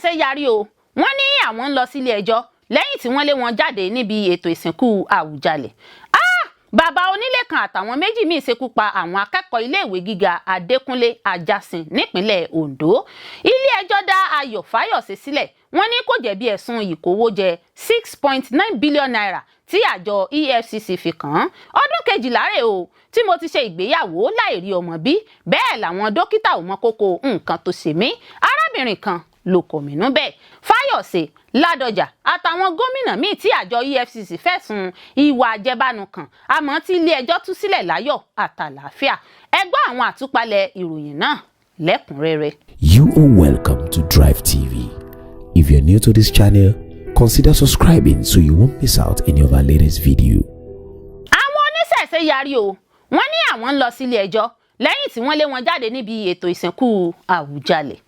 Oníṣẹ̀ṣe yarí o, wọ́n ní àwọn ń lọ sílé ẹjọ́ lẹ́yìn tí wọ́n lé wọn jáde níbi ètò ìsìnkú Àwùjalẹ̀. Ah! Bàbá onílé kan àtàwọn méjì míì ṣekú pa àwọn akẹ́kọ̀ọ́ iléèwé gíga Adékúnlé Ajásin nípínlẹ̀ Ondo. Ilé-ẹjọ́ dá Ayọ̀ Fáyọ̀ṣe sílẹ̀, wọ́n ní kò jẹ̀bi ẹ̀sùn ìkówójẹ ₦6.9 billion tí àjọ EFCC fi kàn án. Ọdún 12 rèé o tí mo ti ṣe ìgbéyàwó láì rí ọmọ bí, bẹ́ẹ̀ làwọn dókítà ò mọ kókó nǹkan tó ṣe mí. Arábìnrin kan ló kọ̀ mínú bẹ́ẹ̀. Fáyọ̀ṣe, Ládọjà àtàwọn gómìnà míì tí àjọ EFCC fẹ̀sùn ìwà àjẹbánu kàn, àmọ́ tí ilé-ẹjọ́ tú sílẹ̀ láyọ̀ àtàlàáfíà. Ẹ gbọ́ àwọn àtúpalẹ̀ ìròyìn náà lẹ́kùnrẹ́rẹ́. You are welcome to Drive TV. If you're new to this channel, consider subscribing so you won't miss out any of our latest video. Àwọn oníṣẹ̀ṣe yarí o, wọ́n ní àwọn ń lọ sílé ẹjọ́ lẹ́yìn tí wọ́n lé wọn jáde níbi ètò ìsìnkú Àwùjalẹ̀.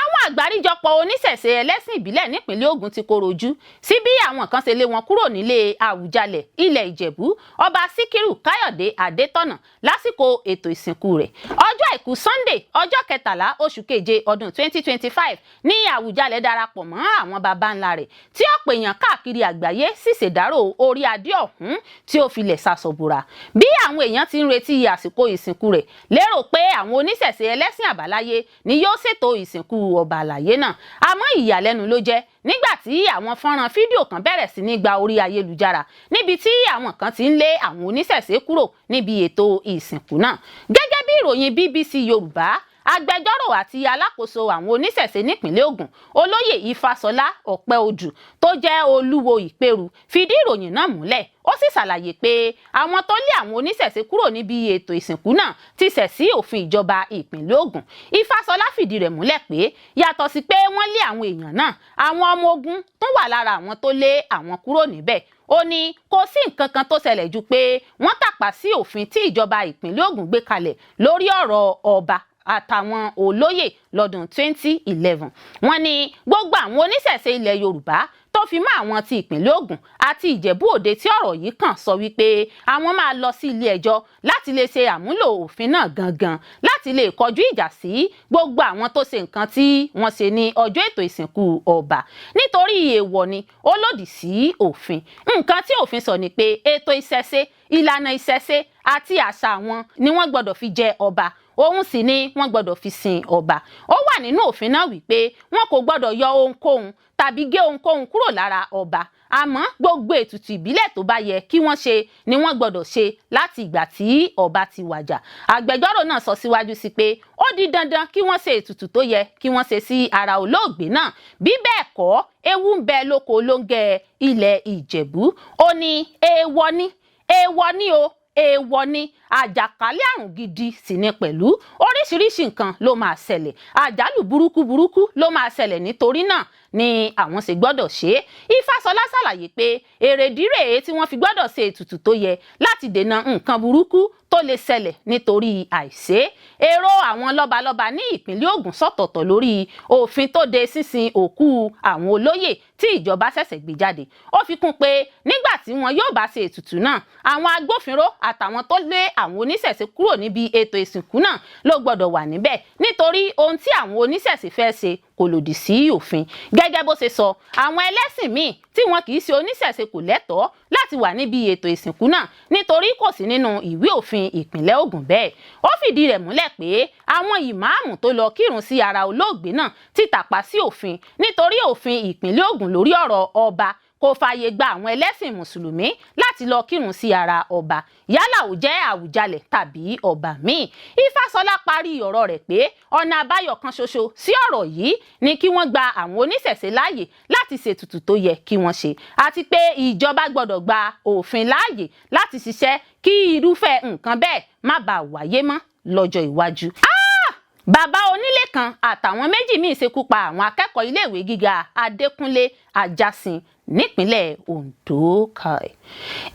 Àwọn àgbáríjọpọ̀ oníṣẹ̀ṣe ẹlẹ́sìn ìbílẹ̀ nípínlẹ̀ Ògùn ti koro ojú sí bí àwọn kan ṣe lé wọn kúrò nílé Àwùjalẹ̀ ilẹ̀ Ìjẹ̀bú, Ọba Síkírù Káyọ̀dé Adétọ̀nà, lásìkò ètò ìsìnkú rẹ̀. Ọjọ́ Àìkú Sunday, ọjọ́ 13 oṣù keje ọdún 2025 ní Àwùjalẹ̀ darapọ̀ mọ́ àwọn baba ńlá rẹ̀, tí ọ̀pọ̀ èèyàn káàkiri àgbáyé sì ṣèdárò orí adé ọ̀hún tí ó filẹ̀ ṣaṣọbúra. Bí àwọn èèyàn ti ń retí àsìkò ìsìnkú rẹ̀, lérò pé àwọn oníṣẹ̀ṣe ẹlẹ́sìn àbáláyé ni yóò ṣètò ìsìnkú ọba àlàyé náà, àmọ́ ìyàlẹ́nu ló jẹ́ nígbà tí àwọn fọ́nrán fídíò kan bẹ̀rẹ̀ sí ní gba orí ayélujára, níbi tí àwọn kan ti ń lé àwọn oníṣẹ̀ṣe kúrò níbi ètò ìsìnkú náà. Gẹ́gẹ́ bí ìròyìn BBC Yorùbá, agbẹjọ́rò àti alákòóso àwọn oníṣẹ̀ṣe nípìnlẹ̀ Ògùn, Olóyè Ifáṣọlá Ọ̀pẹ́odù, tó jẹ́ Olúwo Ìpẹ̀rù, fìdí ìròyìn náà múlẹ̀. Ó sì ṣàlàyé pé àwọn tó lé àwọn oníṣẹ̀ṣe kúrò níbi ètò ìsìnkú náà ti ṣẹ̀ sí òfin ìjọba ìpínlẹ̀ Ògùn. Ifáṣọlá fìdí rẹ̀ múlẹ̀ pé yàtọ̀ sí pé wọ́n lé àwọn èèyàn náà, àwọn ọmọ ogun tún wà lára àwọn tó lé àwọn kúrò níbẹ̀. Ó ní kò sí nǹkan kan tó ṣẹlẹ̀ ju pé wọ́n tàpá sí òfin tí ìjọba ìpínlẹ̀ Ògùn gbé kalẹ̀ lórí ọ̀rọ̀ ọba àtàwọn olóyè lọ́dún 2011. Wọ́n ní gbogbo àwọn oníṣẹ̀ṣe ilẹ̀ Yorùbá, tó fi mọ́ àwọn ti ìpínlẹ̀ Ògùn àti Ìjẹ̀bú Òde tí ọ̀rọ̀ yìí kàn, sọ wípé àwọn máa lọ sí ilé ẹjọ́ láti lè ṣe àmúlò òfin náà gangan láti lè kọjú ìjà sí gbogbo àwọn tó ṣe nǹkan tí wọ́n ṣe ní ọjọ́ ètò ìsìnkú ọba, nítorí èèwọ̀ ni, ó lòdì sí òfin. Nǹkan tí òfin sọ ni pé ètò ìṣẹ̀ṣe, ìlànà ìṣẹ̀ṣe àti àṣà wọn ni wọ́n gbọ́dọ̀ fi jẹ ọba, òun sì ni wọ́n gbọ́dọ̀ fi sin ọba. Ó wà nínú òfin náà wípé wọn kò gbọ́dọ̀ yọ ohunkóhun tàbí gé ohunkóhun kúrò lára ọba, àmọ́ gbogbo ètùtù ìbílẹ̀ tó bá yẹ kí wọ́n ṣe ni wọ́n gbọ́dọ̀ ṣe láti ìgbà tí ọba ti wàjà. Agbẹjọ́rò náà sọ síwájú sí pé ó di dandan kí wọ́n ṣe ètùtù tó yẹ kí wọ́n ṣe sí ara olóògbé náà, bí bẹ́ẹ̀ kọ́, ewu ń bẹ lóko lóńgẹ́ ilẹ̀ Ìjẹ̀bú. Ó ní èèwọ̀ ni, èèwọ̀ ni o, èèwọ̀ ni, àjàkálẹ̀ àrùn gidi sì ni pẹ̀lú. Oríṣiríṣi nǹkan ló máa ṣẹlẹ̀, àjálù burúkú burúkú ló máa ṣẹlẹ̀. Nítorí náà ni àwọn ṣe gbọ́dọ̀ ṣe é. Ifáṣọlá ṣàlàyé pé èrèdí rèé tí wọ́n fi gbọ́dọ̀ ṣe ètùtù tó yẹ láti dènà nǹkan burúkú tó lè ṣẹlẹ̀ nítorí àìṣe. Èrò àwọn lọ́balọ́ba ní ìpínlẹ̀ Ògùn sọ̀tọ̀tọ̀ lórí òfin tó de sísin òkú àwọn olóyè tí ìjọba ṣẹ̀ṣẹ̀ gbé jáde. Ó fi kún pé nígbà tí wọn yóò bá ṣe ètùtù náà, àwọn agbófinró àtàwọn tó lé àwọn oníṣẹ̀ṣe kúrò níbi ètò ìsìnkú náà ló gbọ́dọ̀ wà níbẹ̀, nítorí ohun tí àwọn oníṣẹ̀ṣe fẹ́ ṣe kò lòdì sí òfin. Gẹ́gẹ́ bó ṣe sọ, àwọn ẹlẹ́sìn míì tí wọn kì í ṣe oníṣẹ̀ṣe kò lẹ́tọ̀ọ́ láti wà níbi ètò ìsìnkú náà, nítorí kò sí nínú ìwé òfin ìpínlẹ̀ Ògùn bẹ́ẹ̀. Ó fìdí rẹ̀ múlẹ̀ pé àwọn ìmáàmù tó lọ kírun sí ara olóògbé náà ti tàpá sí òfin, nítorí òfin ìpínlẹ̀ Ògùn lórí ọ̀rọ̀ ọba kò fààyè gba àwọn ẹlẹ́sìn mùsùlùmí láti lọ kírun sí ara ọba, yálà ó jẹ́ Àwùjalẹ̀ tàbí ọba míì. Ifáṣọlá parí ọ̀rọ̀ rẹ̀ pé ọ̀nà àbáyọ kan ṣoṣo sí ọ̀rọ̀ yìí ni kí wọ́n gba àwọn oníṣẹ̀ṣe láàyè láti ṣètùtù tó yẹ kí wọ́n ṣe, àti pé ìjọba gbọ́dọ̀ gba òfin láàyè láti ṣiṣẹ́ kí irúfẹ́ nǹkan bẹ́ẹ̀ má bàa wáyé mọ́ lọ́jọ́ iwájú. Bàbá onílé kan àtàwọn méjì míì ṣekú pa àwọn akẹ́kọ̀ọ́ iléèwé gíga Adékúnlé Ajásin nípínlẹ̀ Ondo. Kai!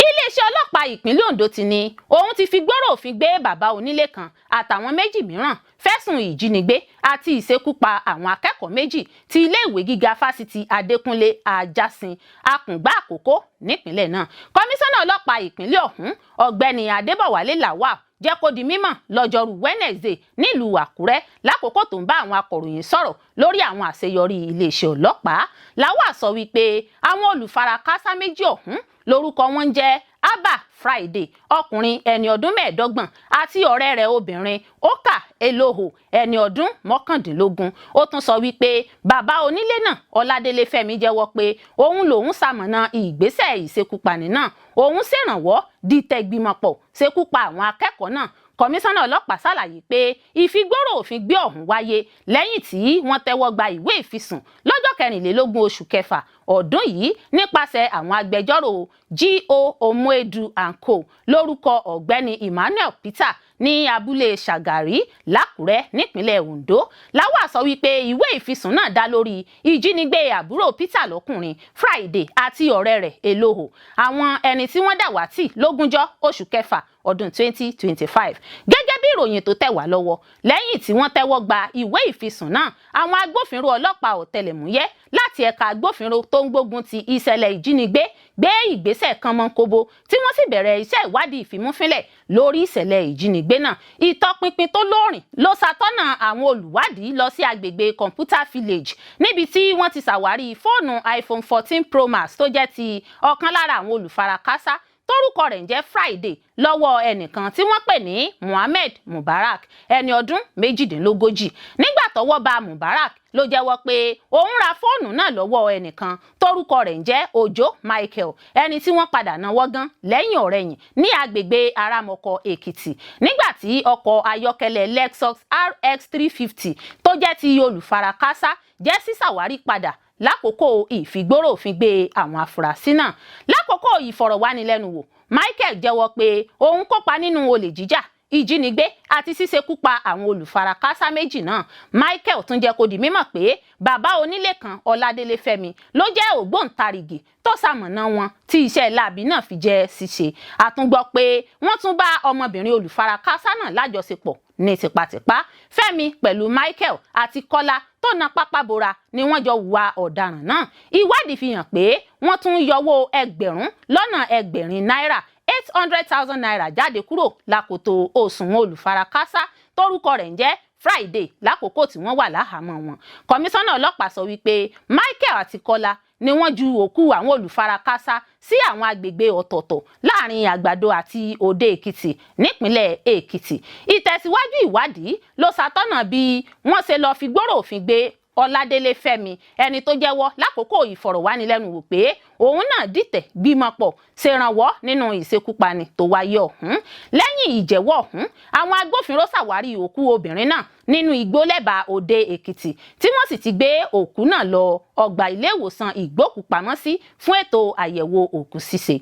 Iléeṣẹ́ ọlọ́pàá ìpínlẹ̀ Ondo ti ní òun ti fi gbọ́rọ̀ òfin gbé bàbá onílé kan àtàwọn méjì mìíràn fẹ̀sùn ìjínigbé àti ìṣekúpa àwọn akẹ́kọ̀ọ́ méjì ti iléèwé gíga Fásitì Adékúnlé Ajásin, Akùngbá Àkókò, nípínlẹ̀ náà. Kọmíṣánná ọlọ́pàá ìpínlẹ̀ ọ̀hún, Ọ̀gbẹ́ni Adébọ̀wálé Lawal, Jẹ́ kó di mímọ̀ lọ́jọ́rú Wednesday nílùú Àkúrẹ́ lákòókò tó ń bá àwọn akọ̀ròyìn sọ̀rọ̀ lórí àwọn àṣeyọrí iléeṣẹ́ ọlọ́pàá. Lawal sọ wípé àwọn olùfarakásá méjì ọ̀hún lórúkọ wọn ń jẹ́ Abba Friday, ọkùnrin ẹni ọdún 25, àti ọ̀rẹ́ rẹ̀ obìnrin Oka Eloho, ẹni ọdún 19. Ó tún sọ wípé bàbá onílé náà, Ọládélé Fẹ́mi, jẹ́wọ́ pé òun lòun ṣamọ̀nà ìgbésẹ̀ ìṣekúpani náà, òun ṣèrànwọ́ dìtẹ̀gbìmọ̀pọ̀ ṣekúpa àwọn akẹ́kọ̀ọ́ náà. Kọmíṣánná ọlọ́pàá ṣàlàyé pé ìfigbóró òfin gbé ọ̀hún wáyé lẹ́yìn tí wọ́n tẹ́wọ́ gba ìwé ìfisùn lọ́jọ́ 24 oṣù kẹfà ọdún yìí nípasẹ̀ àwọn agbẹjọ́rò G.O. Omoedu and Co lórúkọ ọ̀gbẹ́ni Emmanuel Peter ní abúlé Ṣàgàrí l'Ákùrẹ́ nípínlẹ̀ Ondo. Lawal sọ wípé ìwé ìfisùn náà dá lórí ìjínigbé àbúrò Peter lọ́kùnrin Friday àti ọ̀rẹ́ rẹ̀ Eloho, àwọn ẹni tí wọ́n dàwátì lógúnjọ́ oṣù kẹfà ọdún 2025. Gẹ́gẹ́ bí ìròyìn tó tẹ̀ wá lọ́wọ́, lẹ́yìn tí wọ́n tẹ́wọ́ gba ìwé ìfisùn náà, àwọn agbófinró ọlọ́pàá ọ̀tẹlẹ̀múyẹ́ láti ẹ̀ka agbófinró tó ń gbógun ti ìṣẹ̀lẹ̀ ìjínigbé gbé ìgbésẹ̀ kànmọ́nkóbó, tí wọ́n sì bẹ̀rẹ̀ iṣẹ́ ìwádìí ìfimúfínlẹ̀ lórí ìṣẹ̀lẹ̀ ìjínigbé náà. Ìtọpinpin tó lóòrìn ló ṣàtọ́nà àwọn olùwádìí lọ sí agbègbè Computer Village, níbi tí wọ́n ti ṣàwárí fóònù iPhone 14 Pro Max tó jẹ́ ti ọ̀kan lára àwọn olùfarakásá tórúkọ rẹ̀ ń jẹ́ Friday lọ́wọ́ ẹnìkan tí wọ́n pè ní Muhammed Mubarak, ẹni ọdún 38. Nígbà tọ́wọ́ bá Mubarak ló jẹ́wọ́ pé òun ra fóònù náà lọ́wọ́ ẹnìkan tórúkọ rẹ̀ ń jẹ́ Òjó Michael, ẹni tí wọ́n padà náwó gan lẹ́yìn ọ̀rẹ̀yìn ní agbègbè Aramọkọ Èkìtì, nígbà tí ọkọ̀ ayọ́kẹ́lẹ́ Lexus RX 350 tó jẹ́ ti olùfarakásá jẹ́ sísàwárí padà lákòókò ìfigbóró òfin gbé àwọn afurasí náà. Lákòókò ìfọ̀rọ̀wánilẹ́nuwò, Michael jẹ́wọ́ pé òun kópa nínú olè jíjà, ìjínigbé àti ṣíṣekú pa àwọn olùfarakásá méjì náà. Michael tún jẹ́ kó di mímọ̀ pé bàbá onílé kan, Ọládélé Fẹ́mi, ló jẹ́ ògbóǹtarìgì tó ṣamọ̀nà wọn tí iṣẹ́ láabi náà fi jẹ́ ṣíṣe. Àtúngbọ́ pé wọ́n tún bá ọmọbìnrin olùfarakásá náà lájọṣepọ̀ ní tipátipá. Fẹ́mi pẹ̀lú Michael àti Kọ́lá tó na pápá bora ni wọ́n jọ hùwà ọ̀daràn náà. Ìwádìí fi hàn pé wọ́n tún yọwọ́ 800,000 náírà, ₦800,000, jáde kúrò lákòótó òṣùwọ̀n olùfarakásá tórúkọ rẹ̀ ń jẹ́ Friday lákòókò tí wọ́n wà láhàámọ́ wọn. Kọmíṣánná ọlọ́pàá sọ wípé Michael àti Kọ́lá ni wọ́n ju òkú àwọn olùfarakásá sí àwọn agbègbè ọ̀tọ̀ọ̀tọ̀ láàrin Àgbàdo àti Òde Èkìtì nípínlẹ̀ Èkìtì. Ìtẹ̀síwájú ìwádìí ló ṣàtọ́nà bí wọ́n ṣe lọ́ọ́ fi gbóró òfin gbé Ọládélé Fẹ́mi, ẹni tó jẹ́wọ́ lákòókò ìfọ̀rọ̀wánilẹ́nuwò pé òun náà dìtẹ̀ gbìmọ̀pọ̀ ṣèrànwọ́ nínú ìṣekúpani tó wáyé ọ̀hún. Lẹ́yìn ìjẹ́wọ́ ọ̀hún, àwọn agbófinró ṣàwárí òkú obìnrin náà nínú igbó lẹ́bàá Òde Èkìtì, tí wọ́n sì ti gbé òkú náà lọ ọgbà ilé ìwòsàn ìgbókùpamọ́sí fún ètò àyẹ̀wò òkú ṣíṣe.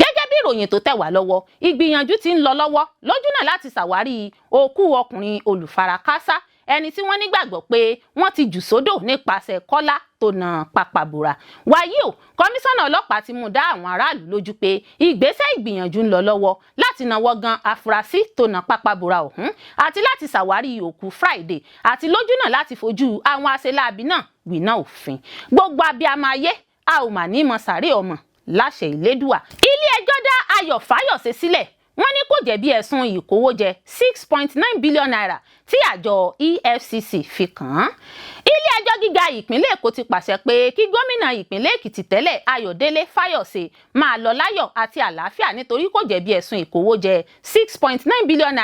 Gẹ́gẹ́ bí ìròyìn tó tẹ̀ wá lọ́wọ́, ìgbìyànjú ti ń lọ lọ́wọ́ lójúnà láti ṣàwárí òkú ọkùnrin olùfarakásá, ẹni tí wọ́n nígbàgbọ́ pé wọ́n ti jù sódò nípasẹ̀ Kọ́lá tó na pàpàbòrà. Wàyí o, kọmíṣánná ọlọ́pàá ti mú dá àwọn aráàlú lójú pé ìgbésẹ̀ ìgbìyànjú ń lọ lọ́wọ́ láti náwó gan afurasí tó na pápábora ọ̀hún àti láti ṣàwárí òkú Friday àti lójúnà láti fojú àwọn aṣeláàbí náà wìnà òfin. Gbogbo abiyamọ ayé, a ò mà ní mọ sàárè ọmọ láṣẹ Ìlédùà. Ilé ẹjọ́ dá Ayọ̀ Fáyọ̀ṣe sílẹ̀, wọ́n ní kò jẹ̀bi ẹ̀sùn ìkówójẹ ₦6.9 billion tí àjọ EFCC fi kàn án. Ilé-ẹjọ́ gíga ìpínlẹ̀ Èkó ti pàṣẹ pé kí gómìnà ìpínlẹ̀ Èkìtì tẹ́lẹ̀ Ayọ̀délé Fáyọ̀ṣe máa lọ láyọ̀ àti àlàáfíà nítorí kò jẹ̀bi ẹ̀sùn ìkówójẹ ₦6.9 billion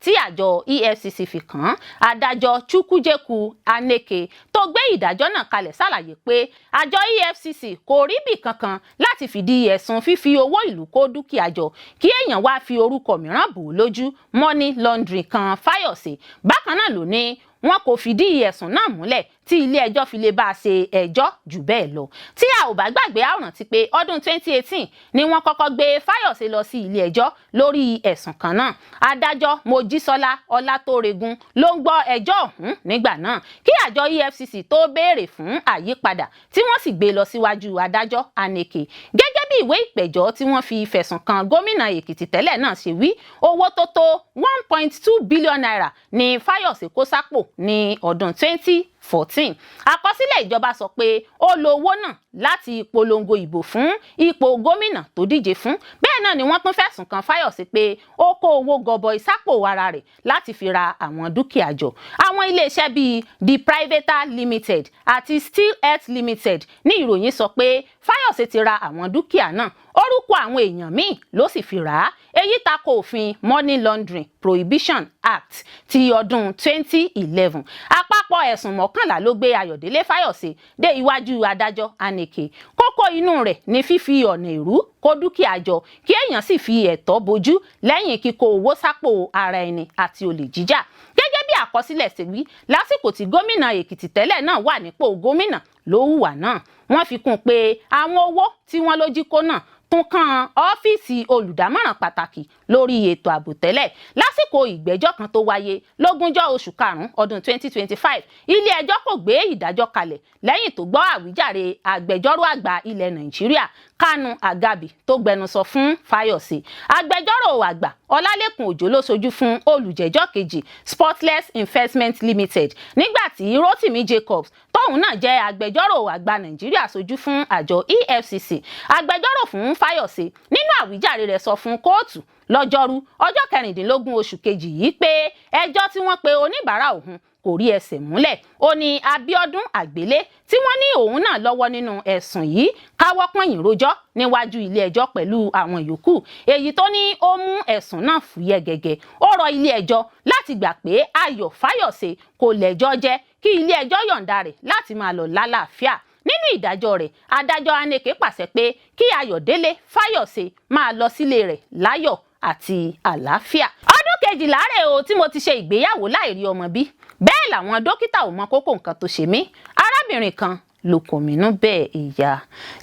tí àjọ EFCC fi kàn án. Adájọ́ Chukwujekwu Aneke tó gbé ìdájọ́ náà kalẹ̀ ṣàlàyé pé àjọ EFCC kò ríbì kankan láti fìdí ẹ̀sùn fífi owó ìlú kó dúkìá jọ kí èèyàn wá fi orúkọ mìíràn bò ó lójú, money laundering, kan Fáyọ̀ṣe. Bákan náà ló ní wọn kò fìdí ẹ̀sùn náà múlẹ̀ tí ilé ẹjọ́ fi lè bá a ṣe ẹjọ́ jù bẹ́ẹ̀ lọ. Tí a ò bá gbàgbé, a ó rántí pé ọdún 2018 ni wọ́n kọ́kọ́ gbé Fáyọ̀ṣe lọ sí ilé ẹjọ́ lórí ẹ̀sùn kan náà. Adájọ́ Mojísọ́lá Ọlátórẹ̀gùn ló ń gbọ́ ẹjọ́ ọ̀hún nígbà náà kí àjọ EFCC tó béèrè fún àyípadà, tí wọ́n sì gbé lọ síwájú adájọ́ Aneke. Gẹ́gẹ́ bí ìwé ìpẹ̀jọ́ tí wọ́n fi fẹ̀sùn kan gómìnà Èkìtì tẹ́lẹ̀ náà ṣe wí, owó tó tó ₦1.2 billion ní Fáyọ̀ṣe kó sápò ní ọdún 20 2014. Àkọsílẹ̀ ìjọba sọ pé ó lo owó náà láti polongo ìbò fún ipò gómìnà tó díje fún. Bẹ́ẹ̀ náà ni wọ́n tún fẹ̀sùn kan Fáyọ̀sé pé ó kó owó gọbọi sápò ara rẹ̀ láti fi ra àwọn dúkìá jọ. Àwọn iléeṣẹ́ bíi The Privator Limited àti Steel Earth Limited ní ìròyìn sọ pé Fáyọ̀sé ti ra àwọn dúkìá náà. Orúkọ àwọn èèyàn míì ló sì fi rà á. Èyí tako òfin Money Laundering Prohibition Act ti ọdún 2011. Àpapọ̀ ẹ̀sùn 11 ló gbé Ayọ̀délé Fáyọ̀sé dé iwájú adájọ́ Aneke. Kókó inú rẹ̀ ní fífi ọ̀nà èrú kó dúkìá jọ, kí èèyàn sì fi ẹ̀tọ́ bojú lẹ́yìn kíkó owó sápò ara ẹni àti olè jíjà. Gẹ́gẹ́ bí àkọsílẹ̀ ṣe wí, lásìkò tí gómìnà Èkìtì tẹ́lẹ̀ náà wà nípò gómìnà ló hùwà náà. Wọ́n fi kún un pé àwọn owó tí wọ́n ló jí kó náà tún kan ọ́fíìsì olùdámọ̀ràn pàtàkì lórí ètò ààbò tẹ́lẹ̀. Lásìkò ìgbẹ́jọ́ kan tó wáyé lógúnjọ́ oṣù karùn-ún ọdún 2025, ilé ẹjọ́ kò gbé ìdájọ́ kalẹ̀ lẹ́yìn tó gbọ́ àwíjàre agbẹjọ́rò àgbà ilẹ̀ Nàìjíríà Kanu Agabi tó gbẹnusọ fún Fáyọ̀sé. Agbẹjọ́rò àgbà Ọlálẹ́kan Òjó ló ṣojú fún olùjẹ́jọ́ kejì, Spotless Investment Limited, nígbà tí Rotimi Jacobs, tóun náà jẹ́ agbẹjọ́rò àgbà Nàìjíríà, ṣojú fún àjọ EFCC. Agbẹjọ́rò fún Fáyọ̀sé nínú àwíjàre rẹ̀ sọ fún kóòtù lọ́jọ́rú ọjọ́ 16 oṣù kejì yìí pé ẹjọ́ tí wọ́n pe oníbàárà òun kò rí ẹsẹ̀ múlẹ̀. Ó ní Abíọ́dún Àgbélé, tí wọ́n ní òun náà lọ́wọ́ nínú ẹ̀sùn yìí, káwọ́ pọ̀nyìn rojọ́ níwájú ilé ẹjọ́ pẹ̀lú àwọn yòókù, èyí tó ní ó mú ẹ̀sùn náà fúyẹ́ gẹ́gẹ́. Ó rọ ilé ẹjọ́ láti gbà pé Ayọ̀ Fáyọ̀sé kò lẹ́jọ́ jẹ́, kí ilé ẹjọ́ yọ̀ǹda rẹ̀ láti máa lọ lálàáfíà. Nínú ìdájọ́ rẹ̀, adájọ́ Aneke pàṣẹ pé kí Ayọ̀délé Fáyọ̀sé máa lọ sílé rẹ̀ láyọ̀ àti àlàáfíà. Ọdún 12 rẹ̀ o tí mo ti ṣe ìgbéyàwó láì rí ọmọ bí, bẹ́ẹ̀ làwọn dókítà ò mọ kókó nǹkan tó ṣe mí. Arábìnrin kan ló kò mínú bẹ́ẹ̀. Ìyá,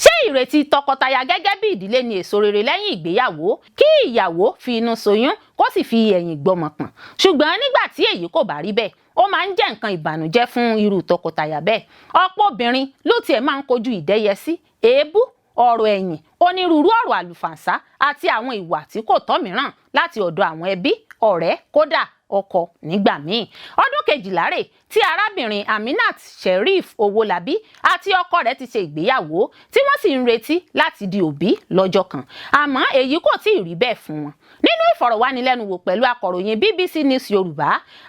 ṣé ìrètí tọkọtaya gẹ́gẹ́ bí ìdílé ni èso rere lẹ́yìn ìgbéyàwó, kí ìyàwó fi inú ṣoyún kó sì fi ẹ̀yìn gbọ́mọ pọ̀n? Ṣùgbọ́n nígbà tí èyí kò bá rí bẹ́ẹ̀, ó máa ń jẹ́ nǹkan ìbànújẹ́ fún irú tọkọtaya bẹ́ẹ̀. Ọ̀pọ̀ obìnrin ló tiẹ̀ máa ń kojú ìdẹ́yẹsí, èébú, ọ̀rọ̀ ẹ̀yìn, onírúurú ọ̀rọ̀ àlùfàǹsá àti àwọn ìwà tí kò tọ́ mìíràn láti ọ̀dọ̀ àwọn ẹbí, ọ̀rẹ́, kódà ọkọ nígbà míì. Ọdún 12 rè tí arábìnrin Aminat Sheriff Owólabí àti ọkọ rẹ̀ ti ṣe ìgbéyàwó, tí wọ́n sì ń retí láti di òbí lọ́jọ́ kan, àmọ́ èyí kò tí ì rí bẹ́ẹ̀ fún wọn. Nínú ìfọ̀rọ̀wánilẹ́nuwò pẹ̀lú akọ̀ròyìn BBC News Yorùbá,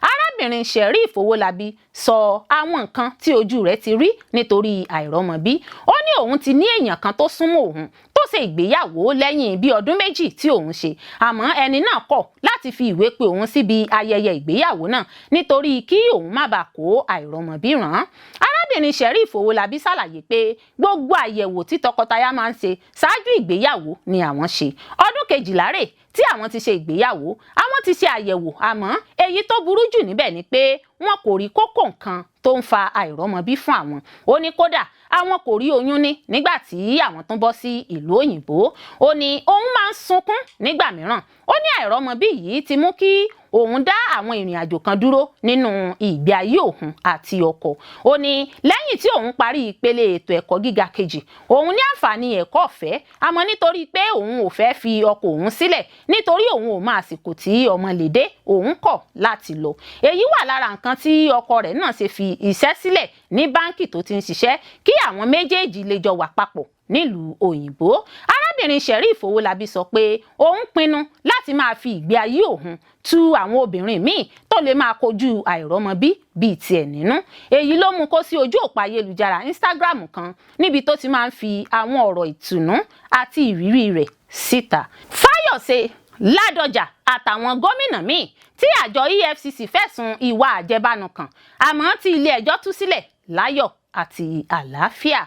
arábìnrin Sheriff Owólabí sọ àwọn nǹkan tí ojú rẹ̀ ti rí nítorí àìrọ́mọbí. Ó ní òun ti ní èèyàn kan tó súnmọ́ òun tó ṣe ìgbéyàwó lẹ́yìn bí ọdún 2 tí òun ṣe, àmọ́ ẹni náà kọ̀ láti fi ìwé pe òun síbi ayẹyẹ ìgbéyàwó náà nítorí kí òun má bàa kó àìrọ́mọbí ràn án. Arábìnrin Sheriff Owólabí ṣàlàyé pé gbogbo àyẹ̀wò tí tọkọtaya máa ń ṣe ṣáájú ìgbéyàwó ni àwọn ṣe. Ọdún 12 rè tí àwọn ti ṣe ìgbéyàwó, àwọn ti ṣe àyẹ̀wò, àmọ́ èyí tó burú jù níbẹ̀ ni pé wọn kò rí kókó nǹkan tó ń fa àìrọ́mọbí fún àwọn. Ó ní kódà àwọn kò rí oyún ní nígbà tí àwọn tún bọ́ sí ìlú òyìnbó. Ó ní òun máa ń sunkún nígbà mìíràn. Ó ní àìrọ́mọbí yìí ti mú kí òun dá àwọn ìrìn àjò kan dúró nínú ìgbé ayé òun àti ọkọ. Ó ní lẹ́yìn tí òun parí ìpele ètò ẹ̀kọ́ gíga kejì, òun ní àǹfààní ẹ̀kọ́ ọ̀fẹ́, àmọ́ nítorí pé òun ò fẹ́ fi ọkọ òun sílẹ̀, nítorí òun ò mọ àsìkò tí ọmọ lè dé, òun kọ̀ láti lọ. Èyí wà lára nǹkan tí ọkọ rẹ̀ náà ṣe fi iṣẹ́ sílẹ̀ ní báńkì tó ti ń ṣiṣẹ́, kí àwọn méjèèjì lè jọ wà papọ̀ nílùú òyìnbó. Arábìnrin Sheriff Owólabí sọ pé òun pinnu láti máa fi ìgbé ayé òun tu àwọn obìnrin míì tó lè máa kojú àìrọ́mọbí bíi tiẹ̀ nínú. Èyí ló mú kó sí ojú òpó ayélujára Instagram kan níbi tó ti máa ń fi àwọn ọ̀rọ̀ ìtùnú àti ìrírí rẹ̀ síta. Fáyọ̀sé, Ládọjà àtàwọn gómìnà míì tí àjọ EFCC fẹ̀sùn ìwà àjẹbánu kàn, àmọ́ tí ilé ẹjọ́ tú sílẹ̀ láyọ̀ àti àlàáfíà.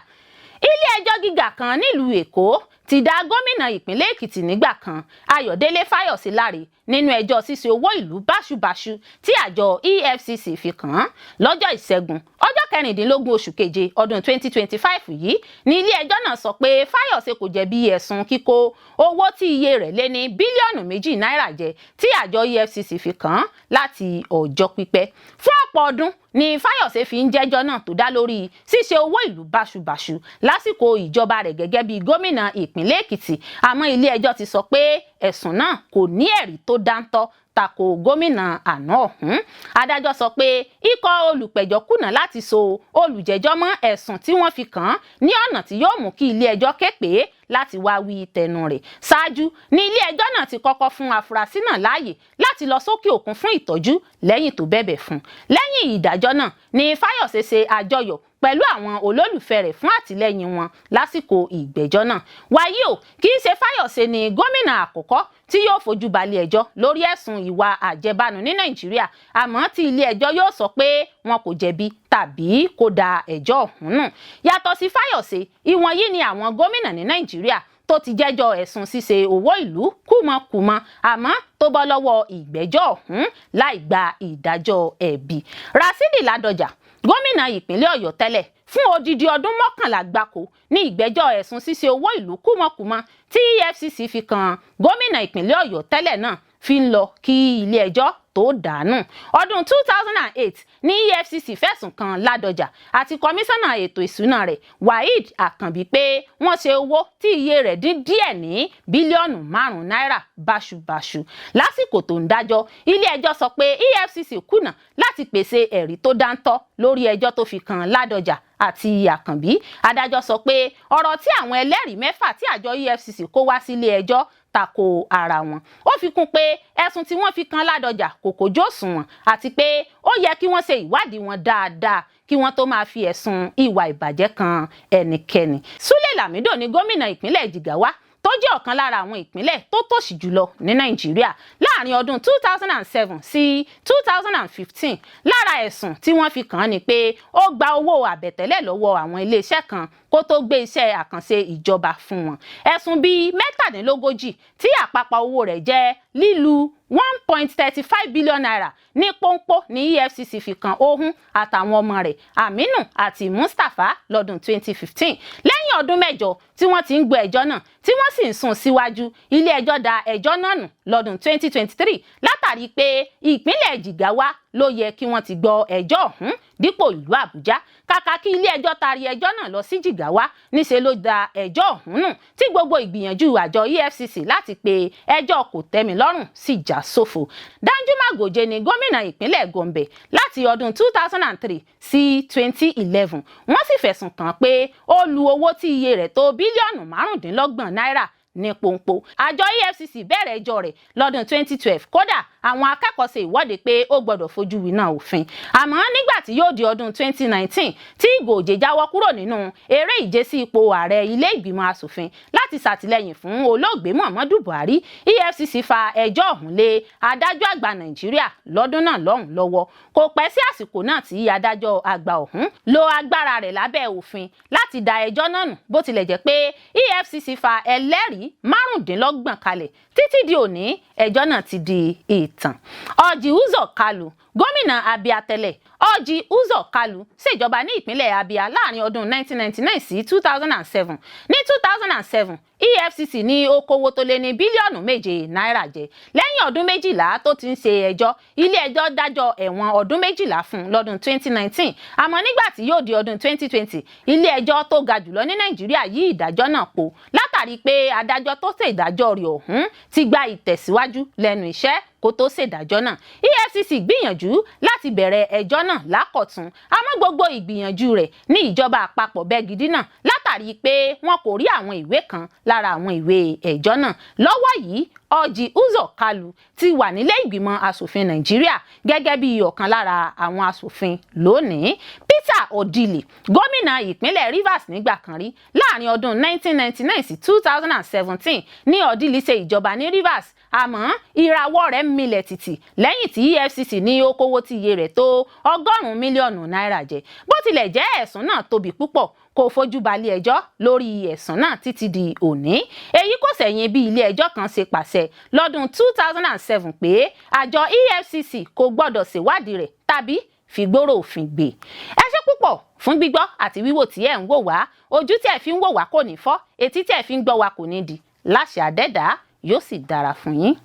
Ilé ẹjọ́ gíga kan nílùú Èkó ti dá gómìnà ìpínlẹ̀ Èkìtì nígbà kan, Ayọ̀délé Fáyọ̀sé láre nínú ẹjọ́ ṣíṣe owó ìlú báṣubàṣu tí àjọ EFCC fi kàn án. Lọ́jọ́ Ìṣẹ́gun, ọjọ́ 16 oṣù keje ọdún 2025 yìí ní ilé ẹjọ́ náà sọ pé Fáyọ̀sé kò jẹ̀bi ẹ̀sùn kíkó owó tí iye rẹ̀ lé ní bílíọ̀nù 2 náírà jẹ tí àjọ EFCC fi kàn án láti ọjọ́ pípẹ́. Fún ọ̀pọ̀ ọdún ni Fáyọ̀sé fi ń jẹ́jọ́ náà tó dá lórí ṣíṣe owó ìlú báṣubàṣu lásìkò ìjọba rẹ̀ gẹ́gẹ́ bí gómìnà ìpínlẹ̀ Èkìtì, àmọ́ ilé ẹjọ́ ti sọ pé ẹ̀sùn náà kò ní ẹ̀rí tó dáńtọ́. Tako gómìnà àná ọ̀hún. Adájọ́ sọ pé ikọ̀ olùpẹ̀jọ́ kùnà láti so olùjẹ́jọ́ mọ́ ẹ̀sùn tí wọ́n fi kàn án ní ọ̀nà tí yóò mú kí ilé ẹjọ́ ké pè é láti wá wí tẹnu rẹ̀. Ṣáájú ní ilé ẹjọ́ náà ti kọ́kọ́ fún afurasí náà láàyè láti lọ sókè òkun fún ìtọ́jú lẹ́yìn tó bẹ̀bẹ̀ fún. Lẹ́yìn ìdájọ́ náà ni Fáyọ̀ṣe ṣe àjọyọ̀ pẹ̀lú àwọn olólùfẹ́ rẹ̀ fún àtìlẹ́yìn wọn lásìkò ìgbẹ́jọ́ náà. Wàyí o, kì í ṣe Fáyọ̀ṣe ni gómìnà àkọ́kọ́ tí yóò fojú balẹ̀ ẹjọ́ lórí ẹ̀sùn ìwà àjẹbánu ní Nàìjíríà, àmọ́ tí ilé ẹjọ́ yóò sọ pé wọn kò jẹ̀bi tàbí kó da ẹjọ́ ọ̀hún nù. Yàtọ̀ sí Fáyọ̀ṣe, ìwọ̀nyí ni àwọn gómìnà ní Nàìjíríà tó ti jẹ́jọ́ ẹ̀sùn ṣíṣe owó ìlú kùmọ̀kùmọ̀, àmọ́ tó bọ́ lọ́wọ́ ìgbẹ́jọ́ ọ̀hún láì gba ìdájọ́ ẹ̀bi. Rasidi Ládọjà, gómìnà ìpínlẹ̀ Ọ̀yọ́ tẹ́lẹ̀, fún odidi ọdún 11 gbáko ní ìgbẹ́jọ́ ẹ̀sùn ṣíṣe owó ìlú kùmọ̀kùmọ̀ tí EFCC fi kan gómìnà ìpínlẹ̀ Ọ̀yọ́ tẹ́lẹ̀ náà fi ń lọ kí ilé ẹjọ́ tó dànù. Ọdún 2008 ní EFCC fẹ̀sùn kan Ládọjà àti kọmíṣánná ètò ìṣúná rẹ̀, Waheed Àkànbí, pé wọ́n ṣe owó tí iye rẹ̀ dín díẹ̀ ní bílíọ̀nù 5 náírà báṣubàṣu. Lásìkò tó ń dájọ́, ilé ẹjọ́ sọ pé EFCC kùnà láti pèsè ẹ̀rí tó dáńtọ́ lórí ẹjọ́ tó fi kan Ládọjà àti Àkànbí. Adájọ́ sọ pé ọ̀rọ̀ tí àwọn ẹlẹ́rìí mẹ́fà tí àjọ EFCC kó wá sílé ẹjọ́ tako ara wọn. Ó fi kún pé ẹ̀sùn tí wọ́n fi kan Ládọjà kò kójú òṣùwọ̀n, àti pé ó yẹ kí wọ́n ṣe ìwádìí wọn dáadáa kí wọ́n tó máa fi ẹ̀sùn ìwà ìbàjẹ́ kan ẹnikẹ́ni. Súlè Lamido ní gómìnà ìpínlẹ̀ Jigawa, tó jẹ́ ọ̀kan lára àwọn ìpínlẹ̀ tó tòṣì jùlọ ní Nàìjíríà láàrin ọdún 2007 sí 2015. Lára ẹ̀sùn tí wọ́n fi kàn án ni pé ó gba owó àbẹ̀tẹ́lẹ̀ lọ́wọ́ àwọn iléeṣẹ́ kan kó tó gbé iṣẹ́ àkànṣe ìjọba fún wọn. Ẹ̀sùn bíi 37 tí àpapọ̀ owó rẹ̀ jẹ́ lílu ₦1.35 billion ní pọ́npọ́ ní EFCC fi kan òun àtàwọn ọmọ rẹ̀, Aminu àti Mustapha, lọ́dún 2015. Lẹ́yìn ọdún 8 tí wọ́n ti ń gbọ́ ẹjọ́ náà, tí wọ́n sì ń sún síwájú, ilé ẹjọ́ da ẹjọ́ náà nù lọ́dún 2023 látàrí pé ìpínlẹ̀ Jigawa ló yẹ kí wọ́n ti gbọ́ ẹjọ́ ọ̀hún dípò ìlú Àbújá. Kàkà kí ilé ẹjọ́ taari ẹjọ́ náà lọ sí Jigawa, níṣe ló da ẹjọ́ ọ̀hún nù, tí gbogbo ìgbìyànjú àjọ EFCC láti pe ẹjọ́ kò tẹ́mi lọ́rùn sì já sófo. Danjuma Goje ni gómìnà ìpínlẹ̀ Gombe láti ọdún 2003 sí 2011. Wọ́n sì fẹ̀sùn kàn pé ó lu owó tí iye rẹ̀ tó bílíọ̀nù 25 náírà ní pọ́npọ́. Àjọ EFCC bẹ̀rẹ̀ ẹjọ́ rẹ̀ lọ́dún 2012. Kódà, àwọn akẹ́kọ̀ọ́ ṣe ìwọ́de pé ó gbọ́dọ̀ fojú winá òfin. Àmọ́ nígbà tí yóò di ọdún 2019, tí Gòjé jáwọ́ kúrò nínú eré ìje sí ipò ààrẹ ilé ìgbìmọ̀ asòfin láti ṣàtìlẹ́yìn fún olóògbé Muhammadu Buhari, EFCC fa ẹjọ́ ọ̀hún lé adájọ́ àgbà Nàìjíríà lọ́dún náà lọ́hùn lọ́wọ́. Kò pẹ́ sí àsìkò náà tí adájọ́ àgbà ọ̀hún lo agbára rẹ̀ lábẹ́ òfin láti da ẹjọ́ náà nù, bó tilẹ̀ jẹ́ pé EFCC fa ẹlẹ́rìí 25 kalẹ̀. Títí di òní, ẹjọ́ náà ti di ìtàn. Orji Uzor Kalu, gómìnà Abia tẹ́lẹ̀. Orji Uzor Kalu ṣèjọba ní ìpínlẹ̀ Abia láàrin ọdún 1999 sí 2007. Ní 2007, EFCC ní ó kówó tó lé ní bílíọ̀nù 7 náírà jẹ. Lẹ́yìn ọdún 12 tó ti ń ṣe ẹjọ́, ilé ẹjọ́ dájọ́ ẹ̀wọ̀n ọdún 12 fún un lọ́dún 2019. Àmọ́ nígbà tí yóò di ọdún 2020, ilé ẹjọ́ tó ga jùlọ ní Nàìjíríà yí ìdájọ́ náà po látàrí pé adájọ́ tó ṣe ìdájọ́ rẹ̀ ọ̀hún ti gba ìtẹ̀síwájú lẹ́nu iṣẹ́ kó tó ṣèdájọ́ náà. EFCC gbìyànjú láti bẹ̀rẹ̀ ẹjọ́ náà lákọ̀tun, àmọ́ gbogbo ìgbìyànjú rẹ̀ ní ìjọba àpapọ̀ bẹ́gidí náà látàrí pé wọn kò rí àwọn ìwé kan lára àwọn ìwé ẹjọ́ náà. Lọ́wọ́ yìí, Orji Uzor Kalu ti wà nílé ìgbìmọ̀ asòfin Nàìjíríà gẹ́gẹ́ bí ọ̀kan lára àwọn asòfin lónìí. Peter Odili, gómìnà ìpínlẹ̀ Rivers nígbà kan rí. Láàrin ọdún 1999 sí 2017 ní Odili ṣe ìjọba ní Rivers, àmọ́ ìràwọ̀ rẹ̀ milẹ̀ tìtì lẹ́yìn tí EFCC ní ó kówó tí iye rẹ̀ tó 100 mílíọ̀nù náírà jẹ. Bó tilẹ̀ jẹ́ ẹ̀sùn náà tóbi púpọ̀, kò fojú balẹ̀ ẹjọ́ lórí ẹ̀sùn náà títí di òní. Èyí kò sẹ̀yìn bí ilé ẹjọ́ kan ṣe pàṣẹ lọ́dún 2007 pé àjọ EFCC kò gbọ́dọ̀ ṣèwádìí rẹ̀ tàbí fìgbóró òfin gbé. Ẹ ṣé púpọ̀ fún gbígbọ́ àti wíwò tí ẹ̀ ń wò wá. Ojú tí ẹ fi ń wò wá kò ní fọ́, etí tí ẹ fi ń gbọ́ wá kò ní di. Láṣẹ àdẹ́dàá, yóò sì dára fún yín.